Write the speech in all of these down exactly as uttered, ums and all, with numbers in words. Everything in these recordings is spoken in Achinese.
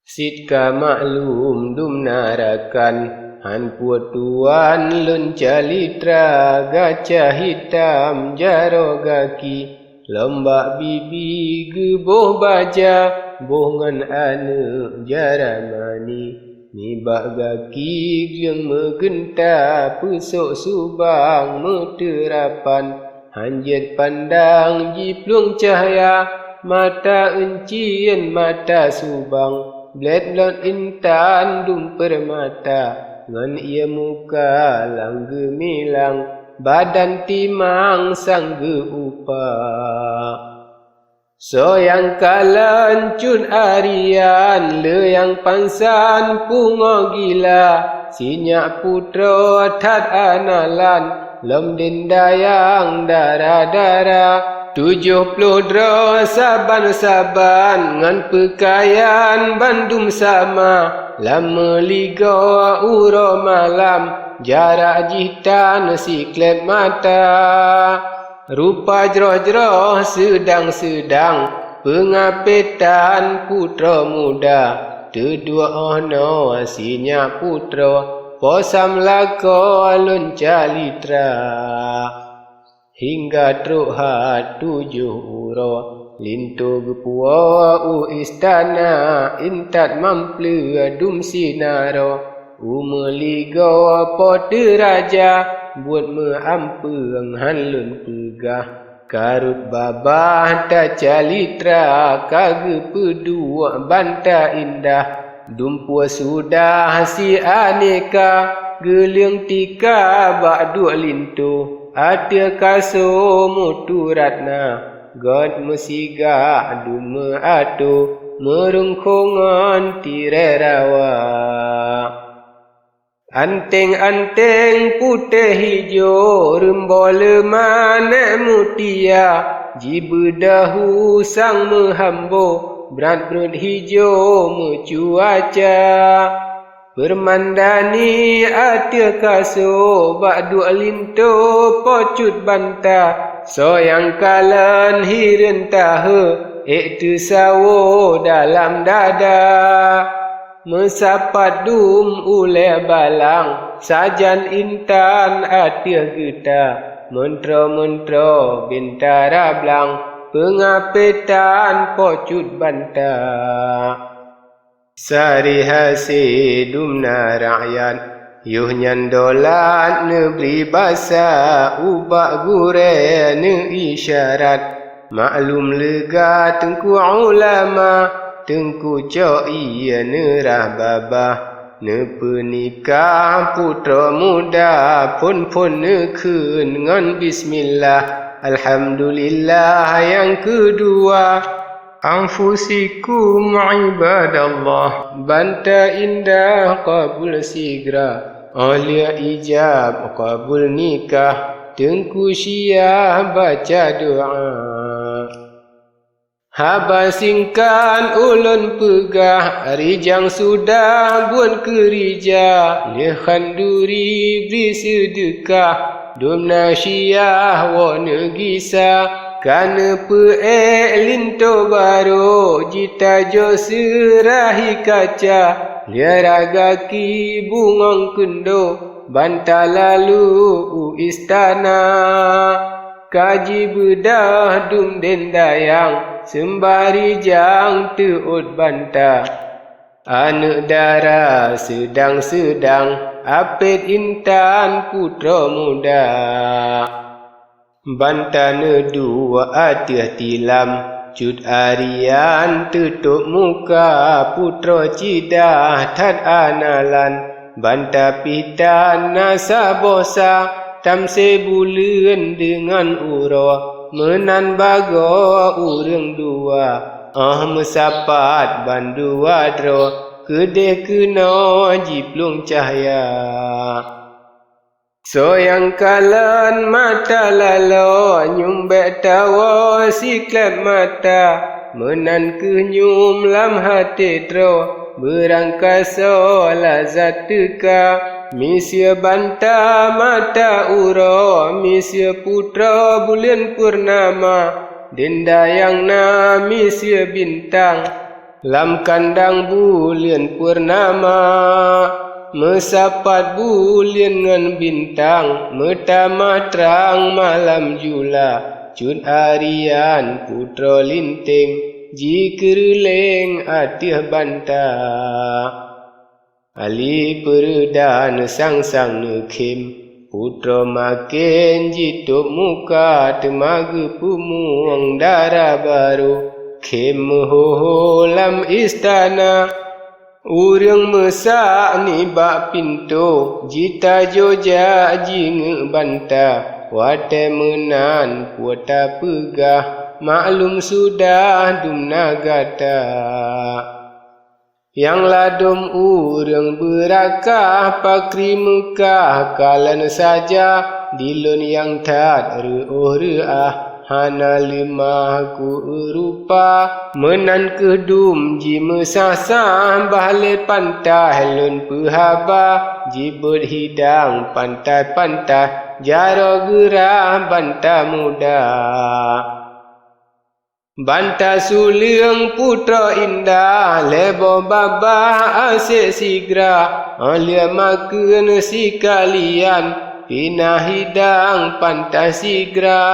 Cit ka maklum dum na rakan, han peue tuan lôn calitra, gaca hitam jaroe gaki, lom bak bibi geuboh baja, boh ngon aneuëk jaramani. Nibak gaki gleueng meugeunta, peusok subang meuteurapan, han jeuet pandang jiplueng cahya, mata euncien mata subang, blét lôn intan dum peurmata, ngon ié muka lam geumilang, badan timang sang geu-upa. Soe nyang kalon cut arian, le nyang pansan pungoe gila, sinyak putroe that analan, lom dendayang dara-dara, tujoh ploh droe saban-saban, ngon peukayan bandum sama, lam meuligoe uroe malam, jarak jih tan siklep mata. Rupa jroh-jroh seudang-seudang, peungapetan putroe muda, teuduek 'oh noe sinyak putroe, po sam lakoe lôn calitra. Hingga trok that tujoh uroe, linto geupuwoe u istana, intat mampleu dum sinaroe. U meuligoe po teu raja, buet meuampeueng han lôn peugah. Karot babah tacalitra, ka geupeuduek banta indah. Dumpeue sudah si aneka, geuleueng tika bak duek linto. Ateueh kaso mutu ratna, gét meusigak dum meuato, meureueng kho ngon tirée rawa. Anteng-anteng putéh hijo, reumbo leumanék mutia, jibeudahu sang meuhambo, brat brot hijo meucuaca. Peurmandani ateueh kaso, bak duek linto po cut banta, soe nyang kalon hireuen tahe, ék teusawo dalam dada. Meusapat dum ulée balang, sajan intan ateueh geuta, meuntroe-meuntroe bintara blang, peungapetan po cut banta. Sari hase dum na rakyat, yoh nyan dolat neubri basa, ubak gurée neu isyarat. Maklum leuga teungku ulama, teungku cok ié neurah babah. Neupeunikah putroe muda, phon-phon neukheun ngon bismillah. Alhamdulillah nyang keudua. Anfusikum ibadallah. Banta indah qabul sigra, oh lheueh ijab qabul nikah, teungku syiah baca doa. Haba singkat ulôn peugah, rijang sudah buet keurija, lheueh khanduri bri seudeukah, dum na syiah woe neugisa, ka neupeuék linto barô, jitajoe seurahi kaca, liara gaki bungong keundo, banta lalu u istana. Ka jibeudah dum dendayang, seumbari jang teuôt banta. Aneuëk dara seudang-seudang, apét intan putroe muda. Banta neuduek ateueh tilam, cut arian teutôb muka, putroe cidah that analan. Banta pih tan na saboh sa, tamsé buleuen deungon uroe, meunan bagoe ureuëng dua, óh meusapat bandua droe, keudeh keunoe jiplueng cahya. Soe nyang kalon mata laloe, nyumbek tawoe siklep mata, meunan kheueh nyum lam até droe, beurangkasoe lazat teuka. Miseue banta mata uroe, miseue putroe buleuen purnama, dendayang na miseue bintang. Lam kandang buleuen purnama, meusapat buleuen ngon bintang, meutamah trang malam jula, Cut Aryan putroe Linteng jikeureuleng ateueh banta. Ali Peureudan sang-sang neukhém, putroe maken jitôb muka, teuma geupeumueng dara barô. Khém meuho-ho lam istana, ureuëng meusak nibak pintoe, jitajo jak jingeuk banta. Watée meunan peue tapeugah, maklum sudah dum na gata. Nyang ladôm ureuëng beurakah, pakri meukah kalon saja, di lôn nyang that reuôh reuah, hana leumah kueurupa. Meunan kheueh dum jimeusah-sah, bah lé pantaih lôn peuhaba, jibeuet hidang pantaih-pantaih, jaroe geurah banta muda. Banta suleueng putroe indah, lhée boh babah asek sigra, óh lheueh makheun sikalian, pinah hidang pantaih sigra.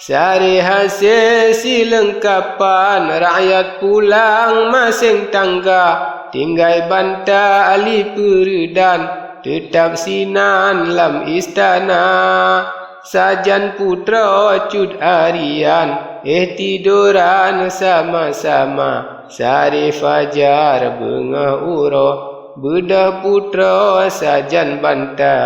Saré hase sileungkapan, rakyat pulang maséng tangga, tinggai banta Ali Peureudan, teutab sinan lam istana. Sajan putroe Cut Aryan, éh tidoran sama-sama. Saré fajar beungoh uroe, beudôh putroe sajan banta.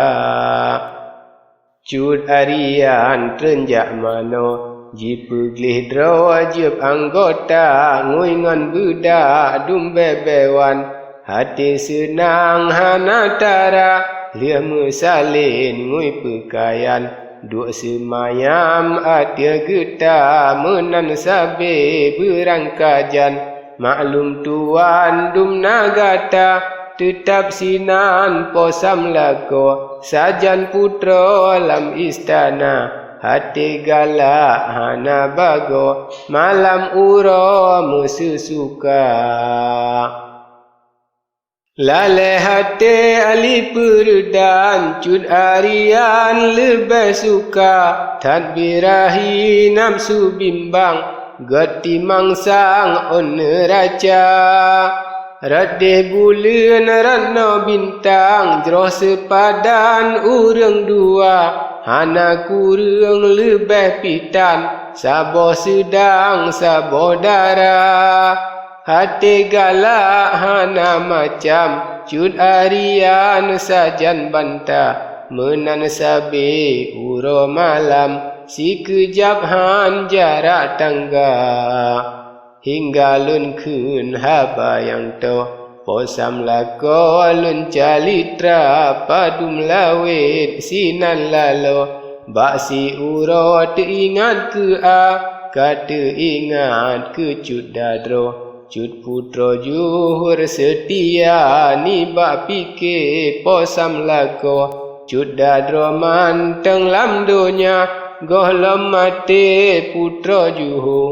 Cut Aryan treun jak manoe, jipeugleh droe jeueb anggota, ngui ngon beudak dum bée-bée wan. Até seunang hana tara, lheueh meusalén ngui peukayan, duek seumayam ateueh geuta, meunan sabé beurangkajan. Maklum tuwan dum na gata, teutab sinan po samlakoe, sajan putroe lam istana, até galak hana bagoe, malam uroe meuseusuka. Lalée até Ali Peureudan, Cut Aryan leubeh suka, that birahi nafeusu bimbang, gét timang sang ôn neuraca. Rot déh buleuen rot noe bintang, jroh seupadan ureuëng dua, hana kureueng leubeh pih tan, saboh seudang saboh dara. Até galak hana macam, Cut Aryan sajan banta, meunan sabé uroe malam, sikeujab han jarak tangga. Hingga lôn kheun haba nyang toh, po samlakoe lôn calitra, padum lawét sinan laloe. Bak siuroe teuingat keu a, ka teuingat keu Cut Dadroe. Cut putroe juhur seutia, nibak pike po samlakoe. Cut Dadroe mantong lam donya, gohlom maté putroe juho.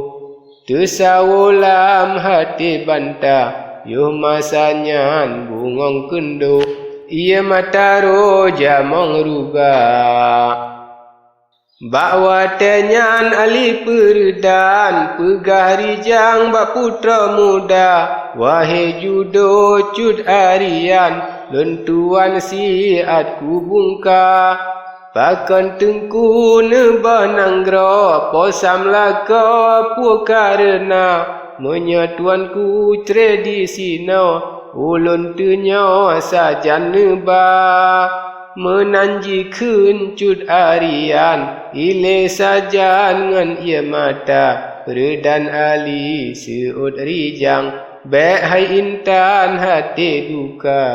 Teusawoe lam até banta, yoh masa nyan bungöng keundo, ié mata roh jamöng ruga. Bak watée nyan Ali Peureudan peugah rijang bak putroe muda, "Wahé judo Cut Aryan, lôn tuan siat kubungka. Pakon teungku neuboh nanggroe, po samlakoe peue kareuna? Meunyoe tuanku cre disinoe, ulôn teunyoe sajan neuba." Meunan jikheun Cut Aryan, ilée sajan ngon ié mata, Peureudan Ali seuôt rijang, bék hai intan até duka.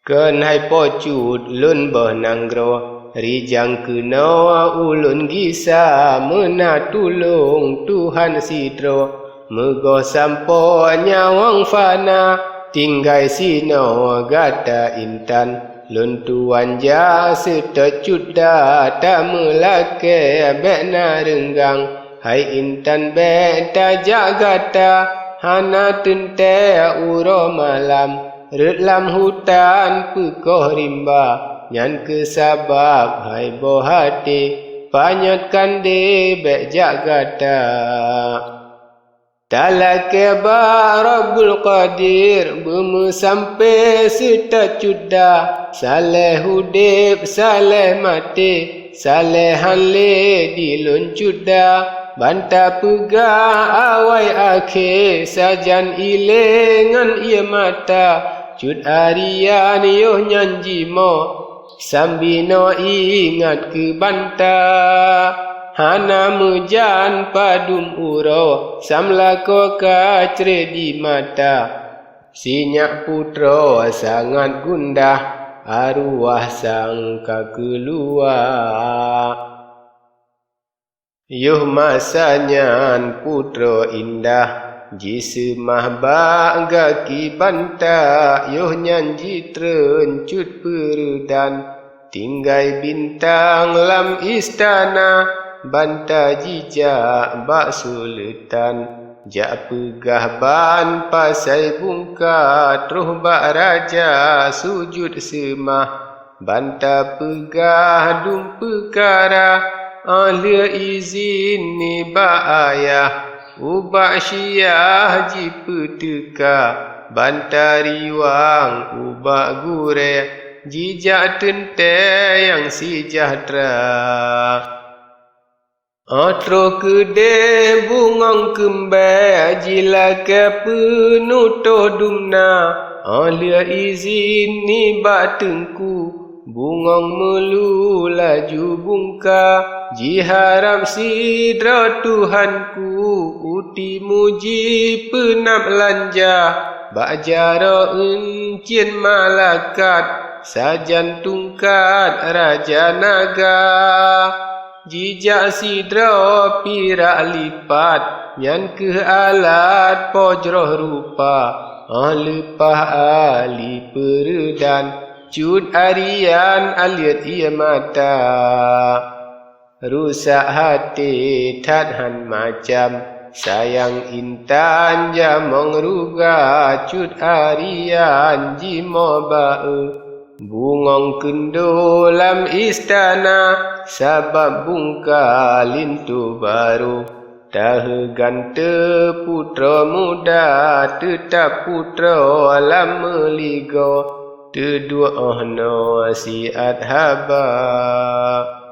Keuhai Po Cut lôn boh nanggroe, rijang keunoe ulôn gisa, meuna tulông Tuhan sidroe. Meugoh sampoe nyawöng fana, tinggai sinoe gata intan. Lôn tuan jak seutôt Cut Da, tameulakée bék na reunggang. Hai intan, bék tajak gata, hana teuntée uroe malam. Rot lam hutan peukoh rimba, nyan keuh sabab hai boh até, panyöt kandé bék jak gata. Talakée bak Rabbul Qadir, beumeusampé seutôt cut dah, saléh udeb, saléh maté, saléh han lé di lôn cut dah. Ban tapeugah awai akhé, sajan ilée ngon ié mata, cut arian yoh nyan jimoe, Sambinoe ingat keu banta, hana meujan padum uroe, samlakoe ka cré di mata. Sinyak putroe sangat gundah, aruwah sang ka keuluwa. Yoh masa nyan putroe indah jiseumah bak gaki banta, yoh nyan jitreun cut peureudan. Tinggai bintang lam istana, banta jijak bak suleutan. Jak peugah ban pasai bungka, troh bak raja sujut seumah. Ban tapeugah dum peukara, óh lheueh izin nibak ayah, ubak syiah jipeuteuka. Ban tariwang ubak gurée, jijak teuntée nyang seujahteura. Óh troh keudeh bungöng keumbée, jilakée peunutoh dumna. Óh lheueh izin nibak teungku, bungöng meulu laju bungka. Jiharab sidroe Tuhanku, utimu jipeunab lanja. Bak jaroe euncien malakat, sajan tungkat raja naga. Jijak sidroe pirak lipat, nyan keuh alat po jroh rupa. Óh leupah ali peureudan, cut arian aleuet ié mata. Rusak até that han macam, sayang intan jamong ruga, cut arian jimoe ba-e. Bungöng keundo lam istana, sabab bungka linto barô. Taheu gante putroe muda, teutab putroe lam meuligoe, teuduek óh noe siat haba.